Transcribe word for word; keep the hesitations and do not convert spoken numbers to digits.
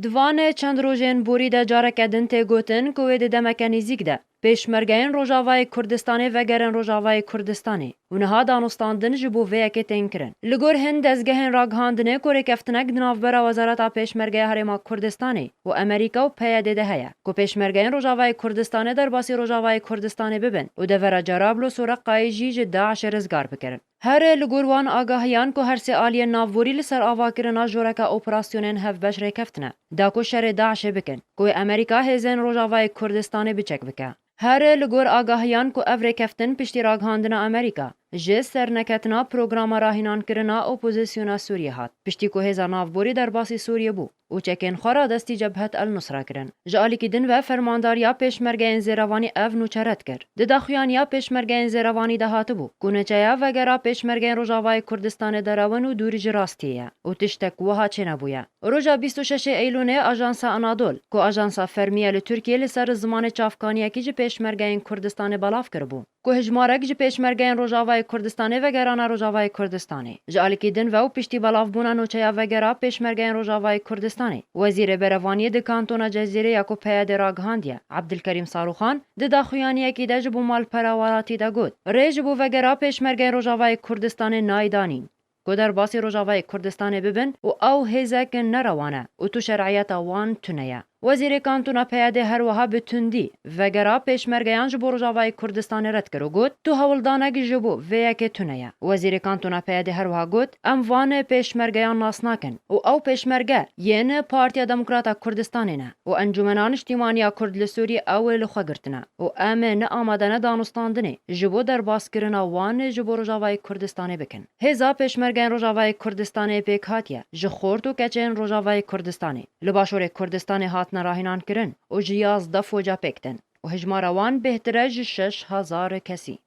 Di van çend rojên borî de careke din tê gotin ku wê di demeke nêzîk de pêşmergeyên Rojavayê Kurdistanê vegerin Rojavayê Kurdistanê û niha danûstandin ji bo vê yekê tên kirin. Li gor hin dezgehên ragihandinê ku rêkeftinek di navbera Wezareta Pêşmergeya Herêma Kurdistanê û Amerîka û P Y D'ê de heye, ku pêşmergeyên Rojavayê Kurdistanê derbasî Rojavayê Kurdistanê bibin û devera Cerablû û Soreqayê jî ji DAIŞê rizgar bikirin. Her li gor wan agahiyan ku her sê aliyên navborî li ser avakirina joreke operasyonên hevbeş rêkeftine, da ku şerê DAIŞê bikin, ku wê Amerîka hêzên Rojavayê Kurdistanê biçek bike. Her li gor agahiyan ku ev rêkeftin piştî ragihandina Amerîka ji serneketina programa rahînankirina opozisyona Sûriyê hat, piştî ku hêza navborî derbasî Sûriyê bû û çekên xwe radestî Cebhet El Nusra kirin. Ji alîkî din ve fermandariya pêşmergeyên zêrevanî ev nûçe red kir. Di daxuyaniya pêşmergeyên zêrevanî de hatibû ku nûçeya vegera pêşmergeyên Rojavayê Kurdistanê derewin û dûr ji rastiyê ye û tiştek wiha çênebûye. Roja bîst û şeş Eylûnê Ajansa Anadol, ku ajansa fermî ye li Tirkiyê, li ser zimanê çavkaniyekî ji pêşmergeyên Kurdistanê belav kiribû, ku hejmarek ji pêşmergeyên Rojavayê Kurdistanê vegerane Rojavayê Kurdistanê. Ji alîkî din ve û piştî belavbûna nûçeya vegera pêşmergeyên Rojavayê Kurdistanê, Wezîrê Berevaniyê di Kantona Cezîrê ya ku P Y D'ê ragihandiye, Ebdilkerîm Sarûxan, di daxuyaniyekî de ji bo malpera welatî de got, rê ji bo vegera pêşmergeyên Rojavayê Kurdistanê nayê danîn, ku derbasî Rojavayê Kurdistanê bibin û ew hêzek nerewan e û tu şer'iyeta wan tune ye. Wezîrê Kantona P Y D'ê her wiha bi tundî vegera pêşmergeyan ji bo Rojavayê Kurdistanê red kir û got, tu hewldanek ji bo vê yekê tune ye. Wezîrê Kantona P Y D'ê her wiha got, em van pêşmergeyan nas nakin û ew pêşmerge yên Partiya Demokrata Kurdistanê ne û Encûmena Niştîmaniya Kurd li Sûriyê ew ê li xwe girtine û em ê ne amade ne danûstandinê ji bo derbaskirina wan ji bo Rojavayê Kurdistanê bikin. Hêza pêşmergeyên Rojavayê Kurdistanê pêk hatiye ji xort û keçên Rojavayê Kurdistanê li Başûrê Kurdistanê hatine rahînankirin û ji yazdeh foca pêk tên û hejmara wan bêhtir e ji şeş hezar kesî.